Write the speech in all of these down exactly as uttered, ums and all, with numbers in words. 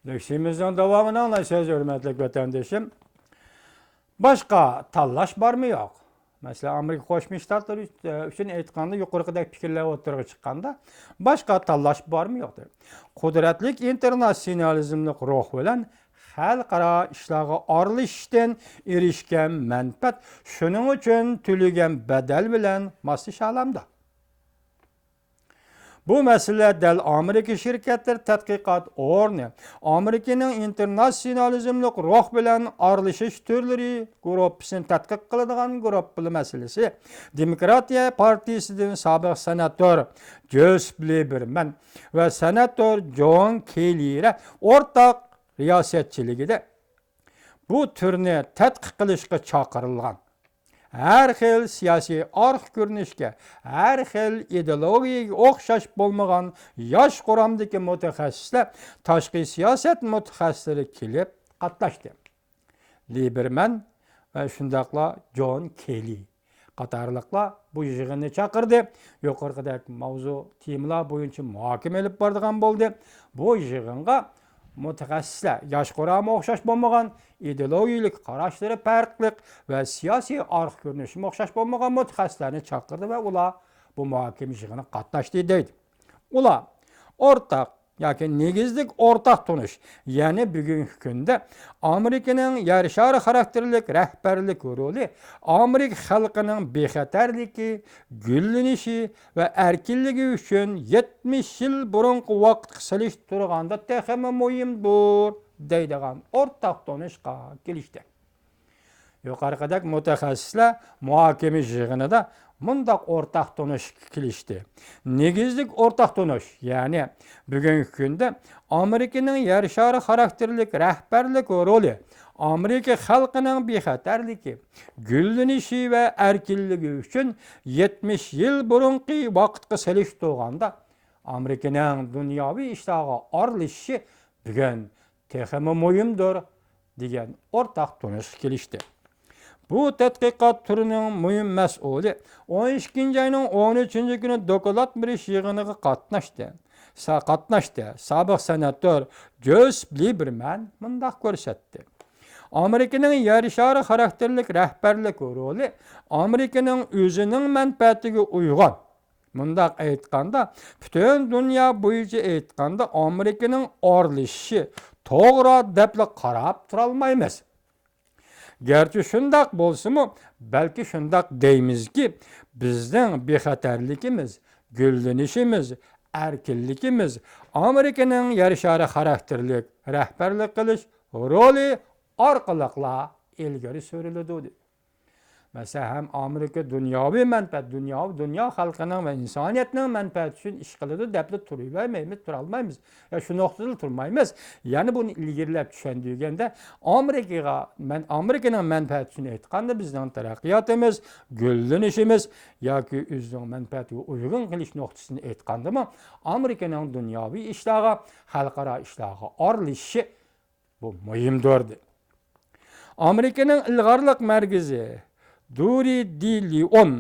لېكسىيىمىزنىڭ داۋامىنى ئاڭلايسىز، ھۆرمەتلىك ۋەتەندىشىم. باشقا تاللاش بارمۇ يوق؟ مەسىلەن، ئامېرىكا قوشما شتاتلىرى ئۈچۈن ئېيتقاندا، يۇقىرىقىدەك پىكىرلەر ئوتتۇرىغا چىققاندا، باشقا تاللاش بارمۇ يوق؟ قۇدرەتلىك ئىنتېرناتسىيونالىزملىق روھ بىلەن خەلقئارا ئىشلارغا ئارىلىشىشتىن ئېرىشكەن مەنپەئەت، شۇنىڭ ئۈچۈن تۆلىگەن بەدەل بىلەن ماسلىشالامدۇ؟ بۇ مەسىلە دەل ئامېرىكا شىركەتلىرى تەتقىقات ئورنى، ئامېرىكىنىڭ ئىنتېرناتسىيونالىزملىق روھ بىلەن ئارىلىشىش تۈرلىرى گۇرۇپپىسىنى تەتقىق قىلىدىغان گۇرۇپپىلار مەسىلىسى، دېموكراتىيە پارتىيىسىدىن سابىق سېناتور جوزېف لىبېرمان ۋە سېناتور جون كېللىلەر ئورتاق رىياسەتچىلىكىدە بۇ تۈرنى تەتقىق قىلىشقا چاقىرىلغان ھەر خىل سىياسىي ئارقا كۆرۈنۈشكە، ھەر خىل ئىدېئولوگىيەگە ئوخشاش بولمىغان ياش قۇرامدىكى مۇتەخەسسىسلەر، تاشقى سىياسەت مۇتەخەسسىسلىرى كېلىپ قاتناشتى. لىبېرمان ۋە شۇنداقلا جون كېللى قاتارلىقلار بۇ يىغىننى چاقىردى. يۇقىرىقىدەك ماۋزۇ تېمىلار بويىچە مۇھاكىمە ئېلىپ بارىدىغان بولدى. بۇ يىغىنغا مۇتەخەسسىسلەر، ياش قۇرامى ئوخشاش بولمىغان، ئىدېئولوگىيەلىك قاراشلىرى پەرقلىق ۋە سىياسىي ئارقا كۆرۈنۈشىمۇ ئوخشاش بولمىغان مۇتەخەسسىسلەرنى چاقىردى ۋە ئۇلار بۇ مۇھاكىمە يىغىنىغا قاتناشتى دەيدۇ. ئۇلار ئورتاق ياكى نېگىزلىك ئورتاق تونۇش، يەنى بۈگۈنكى كۈندە ئامېرىكىنىڭ يەر شارى خاراكتېرلىك رەھبەرلىك رولى، ئامېرىكا خەلقىنىڭ بىخەتەرلىكى، گۈللىنىشى ۋە ئەركىنلىكى ئۈچۈن يەتمىش يىل بۇرۇنقى ۋاقىتقا سېلىشتۇرغاندا تېخىمۇ مۇھىمدۇر، دەيدىغان ئورتاق تونۇشقا كېلىشتى. يۇقىرىقىدەك مۇتەخەسسىسلەر مۇھاكىمە يىغىنىدا مۇنداق ئورتاق تونۇشقا كېلىشتى. نېگىزلىك ئورتاق تونۇش، يەنى بۈگۈنكى كۈندە ئامېرىكىنىڭ يەر شارى خاراكتېرلىك رەھبەرلىك رولى، ئامېرىكا خەلقىنىڭ بىخەتەرلىكى، گۈللىنىشى ۋە ئەركىنلىكى ئۈچۈن يەتمىش يىل بۇرۇنقى ۋاقىتقا سېلىشتۇرغاندا، ئامېرىكىنىڭ دۇنياۋى ئىشلارغا ئارىلىشىشى بۈگۈن تېخىمۇ مۇھىمدۇر، دېگەن ئورتاق تونۇشقا كېلىشتى. بۇ تەتقىقات تۈرىنىڭ مۇھىم مەسئۇلى ئون ئىككىنچى ئاينىڭ ئون ئۈچىنچى كۈنى دوكلات بېرىش يىغىنىغا قاتناشتى. سا-، قاتناشتى. سابىق سېناتور جوزېف لىبېرمان مۇنداق كۆرسەتتى. ئامېرىكىنىڭ يەر شارى خاراكتېرلىك رەھبەرلىك رولى ئامېرىكىنىڭ ئۆزىنىڭ مەنپەئەتىگە ئۇيغۇن. مۇنداق ئېيتقاندا، پۈتۈن دۇنيا بويىچە ئېيتقاندا، ئامېرىكىنىڭ ئارىلىشىشى توغرا دەپلا قاراپ تۇرالمايمىز. گەرچە شۇنداق بولسىمۇ، بەلكى شۇنداق دەيمىزكى، بىزنىڭ بىخەتەرلىكىمىز، گۈللىنىشىمىز، ئەركىنلىكىمىز ئامېرىكىنىڭ يەر شارى خاراكتېرلىك رەھبەرلىك قىلىش رولى ئارقىلىقلا ئىلگىرى سۈرۈلىدۇ، دېدى. مەسىلەن، ھەم ئامېرىكا دۇنياۋى مەنپەئەت، دۇنيا، دۇنيا خەلقىنىڭ ۋە ئىنسانىيەتنىڭ مەنپەئەتى ئۈچۈن ئىش قىلىدۇ دەپلا تۇرۇۋەرمەيمىز، تۇرالمايمىز. يا شۇ نۇقتىدىلا تۇرمايمىز. يەنە بۇنى ئىلگىرىلەپ چۈشەندۈرگەندە، ئامېرىكىغا، مەن ئامېرىكىنىڭ مەنپەئەتى ئۈچۈن ئېيتقاندا، بىزنىڭ تەرەققىياتىمىز، گۈللىنىشىمىز ياكى ئۆزىنىڭ مەنپەئەتىگە ئۇيغۇن قىلىش نۇقتىسىدىن ئېيتقاندىمۇ، ئامېرىكىنىڭ دۇنياۋى ئىشلارغا، خەلقئارا ئىشلارغا ئارىلىشىشى بۇ مۇھىمدۇر، دېدى. ئامېرىكىنىڭ ئىلغارلىق مەركىزى دۇرى دى لېئون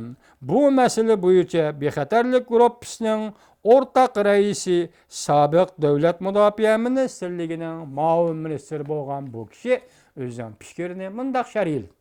بۇ مەسىلە بويىچە بىخەتەرلىك گۇرۇپپىسىنىڭ ئورتاق رەئىسى، سابىق دۆلەت مۇداپىئە مىنىستىرلىكىنىڭ مۇئاۋىن مىنىستىرى بولغان بۇ كىشى ئۆزىنىڭ پىكرىنى مۇنداق شەرھلىدى.